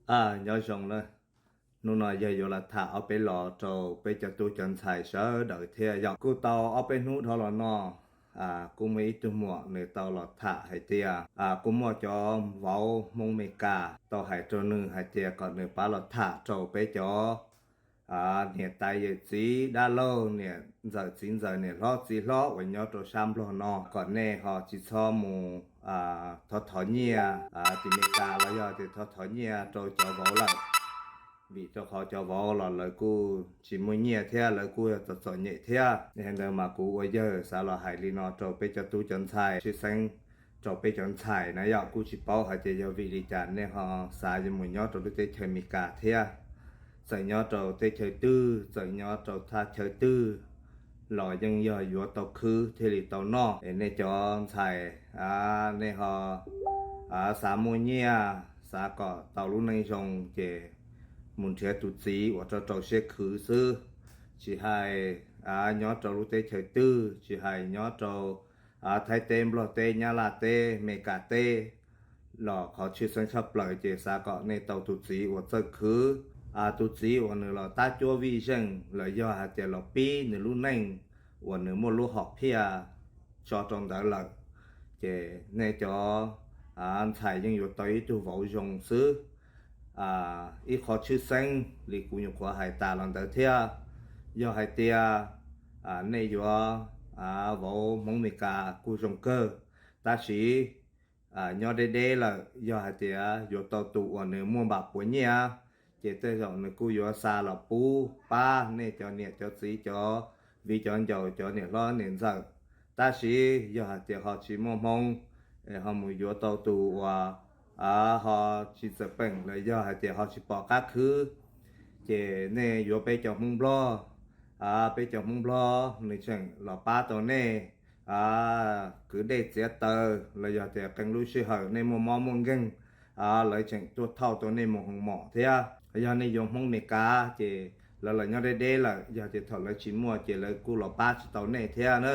Nyob zoo na, hnub no yog yuav los tham ob peb lo rau peb cov tub cov ntxhais sawv daws thiab yom. Kuj tau ob peb hnub dhau los no, kuj muaj ib tug muam nws tau los tham hais tias kuj muaj cov vauv Hmoob Meskas tau hais rau nws hais tias kom nws pab los tham rau peb cov niam tais yawm txiv dab laug, niam ntxawm txiv ntxawm, niam hlob txiv hlob uas nyob rau sab Nplog no kom nej ho tsis txhob mus thov thov nyiaj tim Meskas los yog tias thov thov nyiaj rau cov vauv lawm. Vim rau qhov cov vauv los lawv kuj tsis muaj nyiaj thiab lawv kuj yog txom txom nyem thiab. Yog li ntawd mas kuv ua yawg xav los hais li no rau peb cov tub cov ntxhais, tshwj xeeb rau peb cov ntxhais na yom. Kuj tsis paub hais tias yog vim li cas nej ho xav yuav mus nyob rau lub teb chaws Amelikas thiab. Txawm nyob rau teb chaws twg, txawm nyob rau thaj chaw twg los yeej yog yuav tau khwb thiaj li tau noj. Es nej cov ntxhais, nej ho xav muaj nyiaj, xav kom tau lub neej zoo ces mus nrhiav tus txiv uas rau rau siab khwv xwb. Tsis hais nyob rau lub teb chaws twg, tsis hais nyob rau Thaib teb, Nplog teb, Nyab Laj teb, Meskas teb los qhov tshwj xeeb tshaj plaws ces xav kom nej tau tus txiv uas txawj khwv, tus txiv uas nws los tab cuab vij zeej los yog hais tias los pib nws lub neej uas nws muaj lub hom phiaj tso rau ntawd lawm, ces nej cov ntxhais yeej yuav tau ib tug vauv zoo xwb. Ib qho tshwj xeeb li kuv nyuam qhuav hais tas los ntawd thiab, yog hais tias nej yuav vauv Hmoob Meskas kuj zoo kawg, tab sis nyob deb deb lawm yog hais tias yuav tau tus uas nws muaj npam puav nyiaj, ces tej zaum nws kuj yuav xa los pub pab nej cov niam cov txiv, cov viv cov ncaus, cov niam hlob niam ntxawm. Tab sis yog hais tias ho tsis muaj hmoo, ho mus yuav tau tus uas ho tsis txawm peem los yog hais tias ho tsis pom qab khwv, ces nej yuav peb cov Hmoob Nplog, peb cov Hmoob Nplog nws tseem los pab tau nej kwv dej txiav taws los yog tias qee lub sij hawm nej muaj mob muaj nkeeg, lawv tseem tuaj thauj tau nej mus hoo mom thiab. Yog nej yuav Hmoob Meskas ces lawv los nyob deb deb lawm, yog tias thaum lawv tsis muaj ces lawv kuj los pab tsis tau nej thiab na.